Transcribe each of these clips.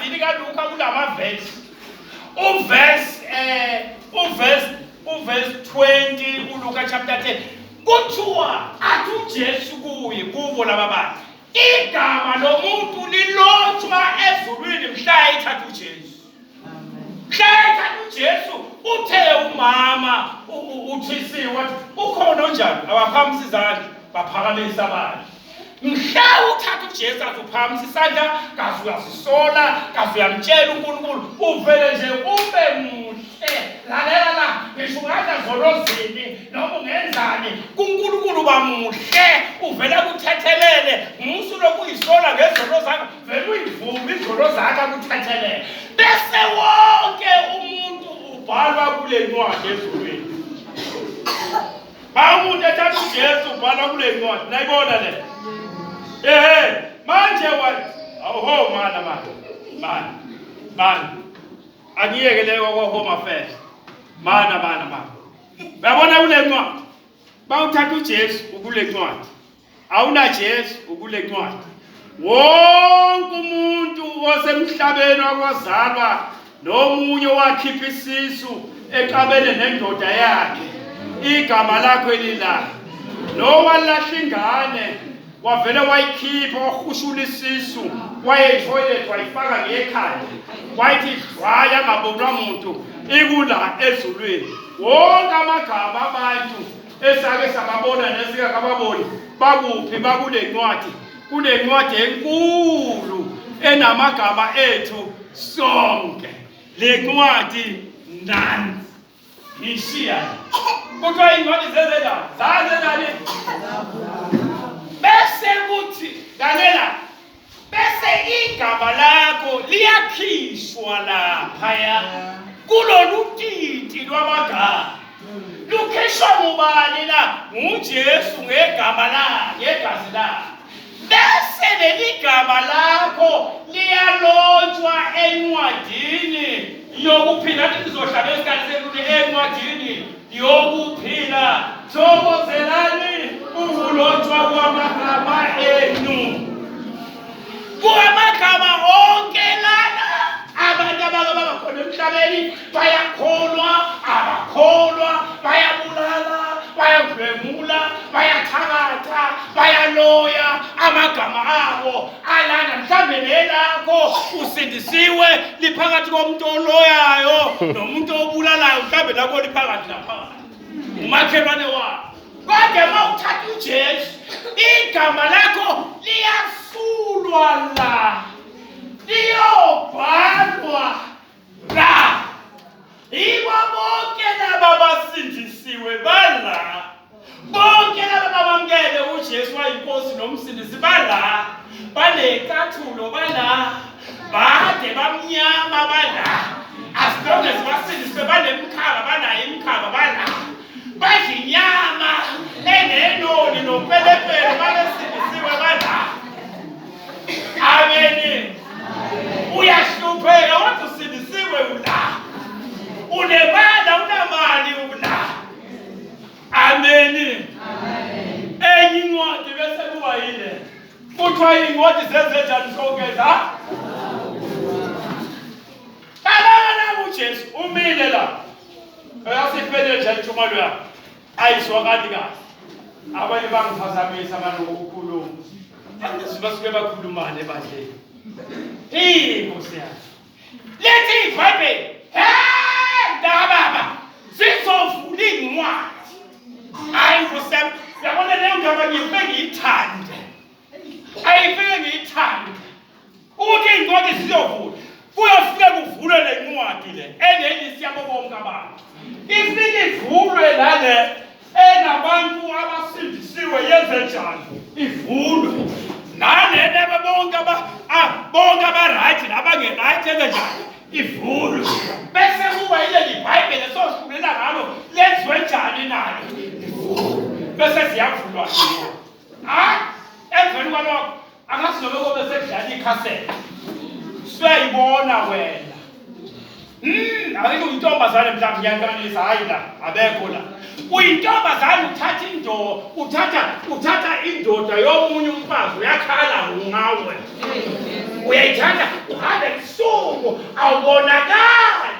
encwadini kaLuka kulamavesi uverse eh uverse uverse 20 uLuka chapter 10 kuthiwa athi uJesu kuye kubo laba bantu igama lomuntu lilotshwa ezulwini mhla ethatha uJesu mhla ethatha uJesu uthe umama uthisiwe wathi ukhona onjani abaphakamisa izandla baphakamisa abantu mhla uthatha uJesu athi uphakamisa isandla kaze uyazisola kaze uyamtshela uNkulunkulu uvele nje ube muhle lalela la ngisho ungadla zolozini noma ungenzani kuNkulunkulu bamuhle uvela kuthethelele musu lokuyisola ngezono zakho vele uyivume izono zakho akuthethelele bese wonke umuntu ubhalwa kule ncwadi ezulwini Ba umuntu ethatha uJesu ubhala kule ncwadi nayibona le ehe manje what awuho mana mana mana mana angiyeke leyo kwa home affairs mana mana mana uyabona kule ncwadi bawuthatha uJesu ukule ncwadi awunaJesu ukule ncwadi wonke umuntu osemhlabeni wakwazalwa nomunye owakhipha isisu exabene nendoda yakhe igama lakho elila nowalahla ingane wavele wayikhipha wahushula isisu wayethoyilet wayifaka ngekhanda wayithi dlwaya angabonwa muntu ikula ezulwini wonke amagama abantu esake sababona nesingakababoni bakuphi bakule ncwadi kunencwadi enkulu enamagama ethu sonke le ncwadi nansi ngishiya kuthiwa iy'ncwadi zezenjani zazenjani bese kuthi lalela bese igama lakho liyakhishwa laphaya kulolu titi lwamagama lukhishwa ngubani na nguJesu ngegama lakhe ngegazi lakhe bese leli gama lakho liyalotshwa encwadini yokuphila athi lizohlala esikhathi selule encwadini yokuphila thokozelani ukulotshwa kwamagama enu kuwamagama onke lana abantu abake baba khona emhlabeni bayakholwa abakholwa bayabulala bayadlwengula bayathakatha bayaloya amagama abo alana mhlawumbe nelakho usindisiwe liphakathi komuntu oloyayo nomuntu obulalayo mhlawumbe lakho liphakathi naphakathi umakhelwane wakho kodwa uma uthatha uJesu igama lakho liyasulwa la liyobhalwa la yibo bonke laba basindisiwe bala bonke laba babamukele uJesu wayinkosi nomsindisi bala banecathulo bala bade bamnyama bala as long as basindiswe banemkhaba banayo imikhaba bala badla inyama enenoni nopelepele babesindisiwe bala Ameni. Uyahlupheka wathi usindisiwe ula. Unemali awunamali ula. Ameni. Amen. Enye incwadi bese kuba yile. Kuthiwa iy'ncwadi zenzenjani zonke la? Cabanga la uJesu umile la. Uyasiphelele nje intshumayelo yakhe. Ayizwakali kahle. Abanye bangiphazamisa ngalokhu ukukhuluma. Angizi basuke bakhulumane ebandleni. Hey Nkosi yami. Lethi iBhayibheli. Hey mntakababa, sizovula iy'ncwadi. Hayi Nkosi yami, yabona leyo ndaba ngifike ngiyithande. Ayifike ngiyithande. Ukuthi iy'ncwadi ziyovula. Kuyofike kuvulwe le ncwadi le enelisi yabo bonke abantu. Ifike ivulwe lale enabantu abasindisiwe yenze njani? Ivulwe. Nalena bonke aba bonke aba-right nabangeright yenze njani? Ivulwe. Bese kuba yileli Bhayibheli esohlulela ngalo lenziwe njani nalo? Ivulwe. Bese ziyavulwa. Hayi, emveni kwalokho angazi noma kobe sekudlala ikhasethi suyayibona wena. Akekho intombazane mhlawumbe ngiyanqanisa hayi la abekho la. Uyintombazane uthatha indoda, uthatha indoda yomunye umfazi uyakhala ngawe. Uyayithatha uhambe ebusuku awubonakali.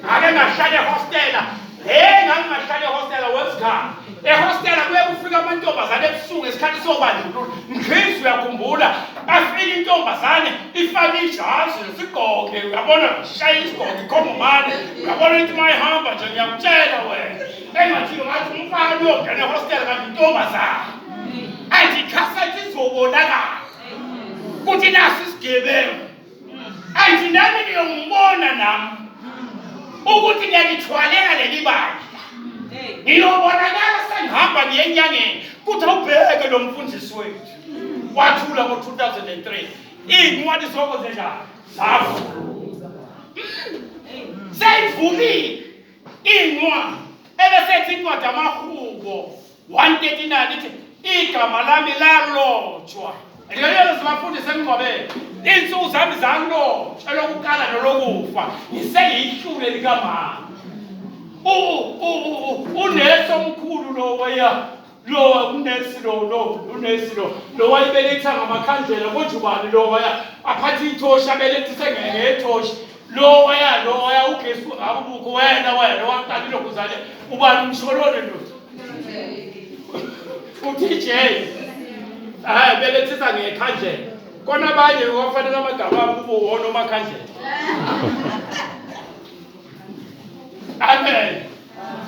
Ake ngahlala ehostela. Hey, ngangingahlala ehostela wesigaba. Ehostela kuye kufika amantombazane ebusuku ngesikhathi sobandlululo. Mkhize uyakhumbula, afika intombazane ifake ijazi nesigqoke, uyabona shaya isigqoke ikhongomane, uyabona ukuthi uma ihamba nje ngiyakutshela wena. Engathi ngathi umfana uyongena ehostela kanti intombazane. Athi ikhasethi izobonakala. Kuthi nasi isigebengu. Athi nami niyongibona nami ukuthi ngiyalithwalela leli bandla. Ngiyobonakala sengihamba ngiye enyangeni kuthi awubheke lo mfundisi wethu. Wathula ngo-2003. Iy'ncwadi zokwenze njani? Zavulwa. Seyivulile iy'ncwadi. Ebesethi incwadi amahubo 139 ithi igama lami lalotshwa. Lelo sibafundise emngcwabeni. Iy'nsuku zami zalotshwa elokuqala nolokufa. Ngiseyihlule likamama. Unesi omkhulu lowaya lo unesi lo lo unesi lo lo wayebeletha ngamakhandlela kodwa ubani lo waya aphathe ithoshi abelethise ngethoshi lo waya lo waya ugesi awubukho wena wena waqala ilokuzale ubani umsholone lo uTJ hayi belethisa ngekhandlela kona abanye kwafanele amagama abo kube wona omakhandlela. Amen.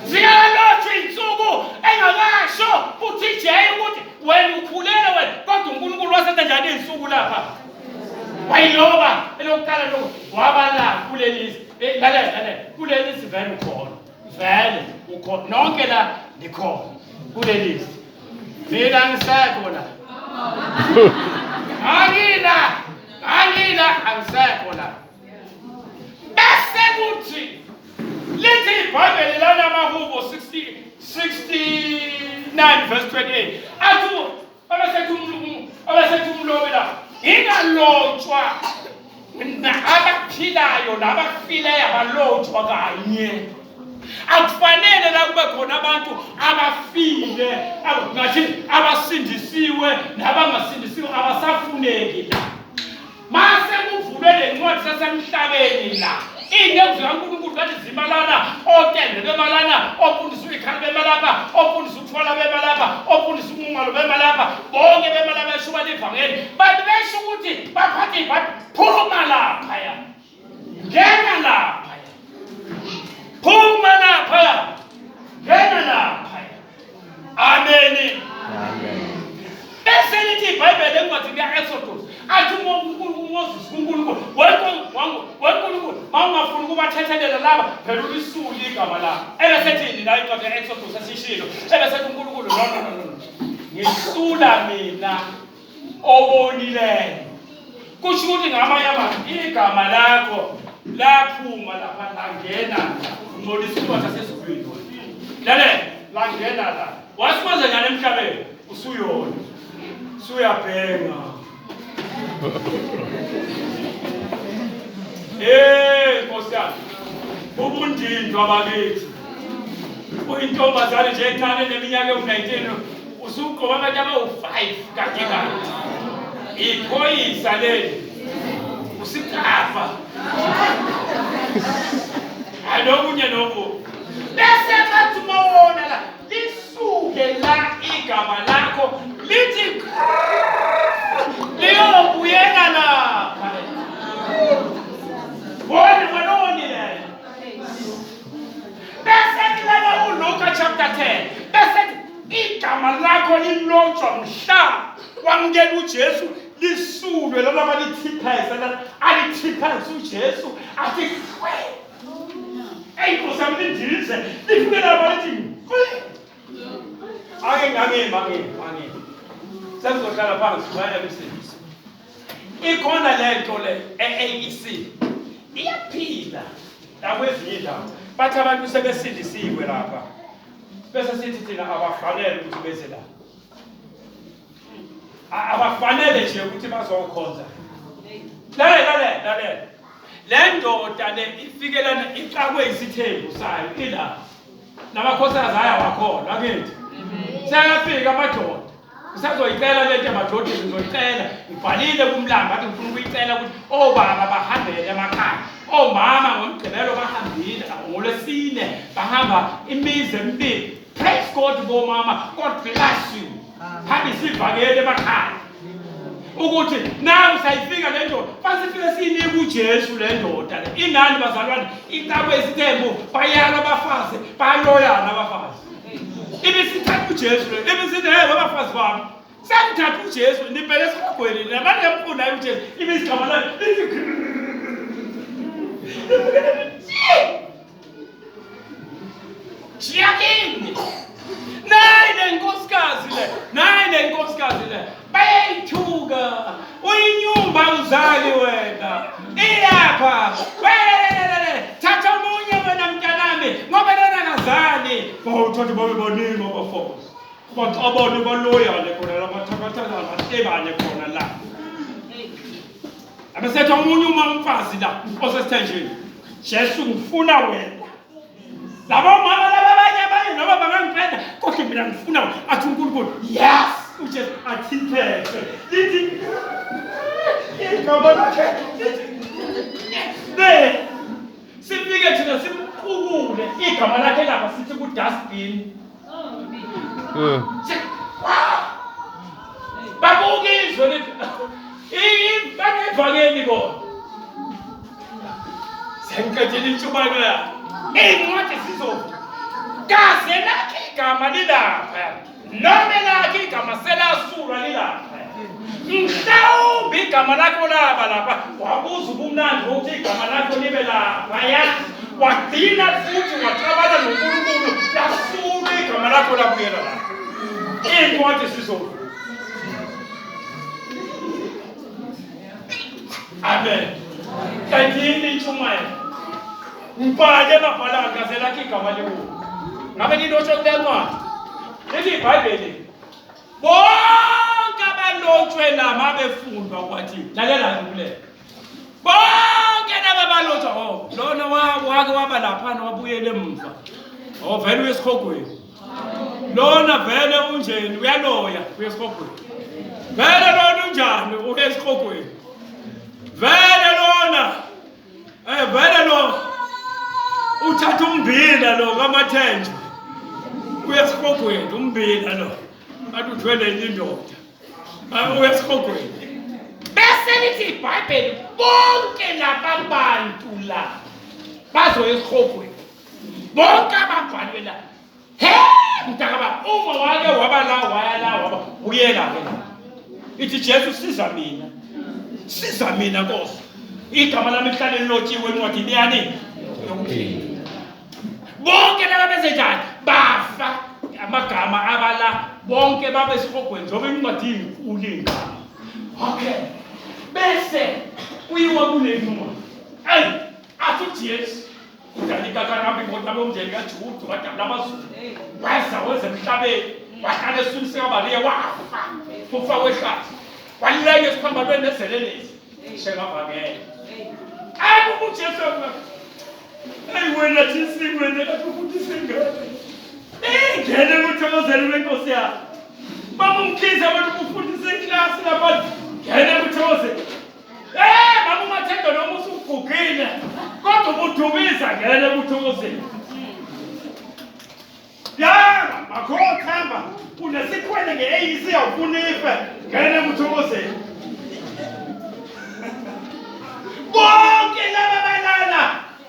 Zikalotshwa insuku engakasho uTJ ukuthi wena ukhulele wena kodwa uNkulunkulu wasenza njani izinsuku lapha? Wayiloba elokuqala lokho wabala kuleli eh, lalela lalela kuleli vele ukhona vele ukhona nonke la nikhona kuleli mina ngisekho la angila angila angisekho la bese kuthi lithi iBhayibheli lana amaHubo 60 69 verse 28 athi abasethi umlobi la ingalotshwa abaphilayo nabafileyo abalotshwa kanye. Akufanele la kube khona abantu abafile ngathi abasindisiwe nabangasindisiwe abasafuneki la. Mase kuvulwe le ncwadi sasemhlabeni la iy'nceku zikaNkulunkulu kade zimalana otende bemalana ofundisa uyikhala bema lapha ofundisa uthwala bema lapha ofundisa umungalo bema lapha bonke bema lapha eshuba ivangeli bantu besho ukuthi baphathe ibhadi phuma laphaya ngena laphaya phuma laphaya ngena laphaya. Ameni. Amen. Bese lithi iBhayibheli encwadini ka-Exodus athi uMoses kuNkulunkulu weNkulunkulu mawungafuni ukubathethelela laba phela ulisule igama labo. Ebesethini la incwadi ka-Exodus esishilo ebesethi uNkulunkulu no no no no ngisula mina owonileyo. Kusho ukuthi ngamanye amazwi igama lakho laphuma lapha langena la ungcolisa incwadi yasezulwini. Lalela langena la wasikwenze njani emhlabeni usuyona usuyabhenga. Hey Nkosi yami ubundindwa bakithi uyintombazane nje encane neminyaka ewu-19 Usuqoba abantu abawu-5 kade kade. Iphoyisa leli. Usicafa. Alokunye noku. Bese bathi mawona la lisuke la igama lakho lithi liyobuyela lapha. Wona wena wonile. Bese kulala uLuka chapter 10. Bese igama lakho lilotshwa mhla wamukela uJesu lisulwe lona balithiphese alithiphese uJesu athi kwe. Eyi Nkosi yami lindize lifike lapha lithi kwe. Ake ngangima ngima ngima. Sengizohlala phansi wena msindisi. Ikhona lento le e-AEC iyaphila nakwezinye indawo. Bathi abantu sebesindisiwe lapha. Bese sithi thina abafanele ukuthi beze la. Abafanele nje ukuthi bazokhonza. Lalela lalela lalela. Le ndoda le ifikelana ixakwe isithembu sayo ila. Lamakhosikazi ayawakholwa akithi. Seyafika amadoda. Ngisazoyicela lento emadodeni ngizoyicela. Ngibhalile kumlando athi ngifuna ukuyicela ukuthi obaba bahambele emakhaya. Omama ngoMgqibelo bahambile, ngoLwesine bahamba imizi emibili. Praise God bomama, God bless you. Hambisa ivangeli emakhaya. Ukuthi nawe sayifika le ndoda, fasifike siyinike uJesu le ndoda le. Inani bazalwane, icabwe isithembu, bayala abafazi, bayaloyana abafazi. Ibisithatha uJesu le, ibisithi hey abafazi bami. Sengithatha uJesu, nibheke esihogweni, nabantu emfunayo uJesu, ibisigama layo lithi Shiya kimi. Nayi le nkosikazi le, nayi le nkosikazi le. Bayayithuka. Uyinyumba mzali wena. Iyapha. Welelelele. Thatha omunye wena mntanami ngoba lona kazali. Bawuthatha babe baningi abafazi. Baxabane baloyane khona la bathakathana bahlebane khona la. Abesetha omunye uma umfazi la osesithenjini. Jesu ngifuna wena. Labo mama laba abanye abanye noma bangangipenda kodwa mina ngifuna wena. Athi uNkulunkulu yes uJesu athiphethe. Lithi igama lakhe lithi ne sifike thina simqukule igama lakhe lapha sithi ku dustbin. Babuka izwe lithi banevangeli bona. Sengiqedile intshumayelo yami. Iy'ncwadi zizofa. Kaze lakhe igama lilapha. Noma lakhe igama selasulwa lilapha. Mhlawumbe igama lakho laba lapha wabuza ubumnandi bokuthi igama lakho libe laphaya wagcina futhi waxabana noNkulunkulu lasulwa igama lakho labuyela lapha. Iy'ncwadi zizovuka. Amen. Qedile intshumayelo. Ngibhale mabhalanga kaze lakhe igama likuwo. Ngabe lilotshwe kule ncwadi? Lithi iBhayibheli bonke abalotshwe la mabefundwa kwathi lalela kule bonke laba balotshwa oh lona wake waba laphana wabuyela emva oh vele uye esihogweni lona vele unjeni uyaloya uye esihogweni vele lona unjani uye esihogweni vele lona Eh vele lo uthatha umbila lo kaMathenjwa. Uya esihogweni umbila lo. Athi uthwele enye indoda. Ah, uya esihogweni. Bese lithi iBhayibheli bonke laba bantu la bazoya esihogweni. Bonke ababhalwe la. He mntakababa uma wake waba la waya la waba buyela ke la. Ithi Jesu siza mina. Siza mina Nkosi. Igama lami lihlale lilotshiwe encwadini yani yokuphila. Bonke laba benze njani? Bafa amagama abala bonke babe esihogweni njengoba incwadi inkulu ingaka. Okay. Bese kuyiwa kule ncwadi. Ayi athi uJesu Udala ikakarambi ngontaba yomndeni kaJuda wadabula amazulu waza weza emhlabeni wahlala esiswini sikaMariya wafa kufa kwehlathi walenga esiphambanweni nezelelesi shengavangela ayi uJesu eyi wena Jesu wena kathi ufundisa ingane ingene ekuthokozeni kwenkosi yakho baba umkhize wena ubufundisa iklasi lapha ngene ekuthokozeni Eh mama uMathendo noma usugugile kodwa ubudumisa ngene ekuthokozeni. Ya makho themba unesikhwele nge-ANC awufuna ife ngene ekuthokozeni. Bonke laba balala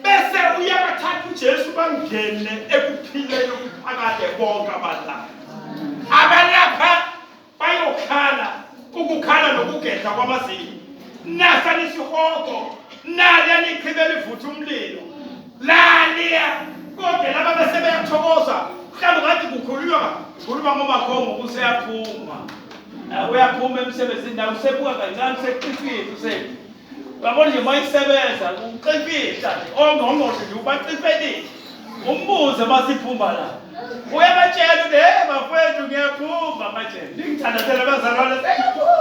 bese uyabathatha uJesu bangene ekuphileni okuphakade bonke abalapha. Abalapha bayokhala ukukhala nokugedla kwamazinyo nasa nisihogo naliya nichibe livutha umlilo laliya kodwa laba bese beyathokoza mhlawumbe ngathi kukhulunywa khuluma ngomakhongo kuseyaphuma eh, uyaphuma emsebenzini nawe usebuka kancane usekuqifile use Uyabona nje uma isebenza uqifihla nje ongqongqoshe nje ubaqifelile. Umbuze uma siphuma la. Uyabatshela ukuthi hey bafowethu ngiyaphuma manje. Ningithandazele bazalwane sengiyaphuma.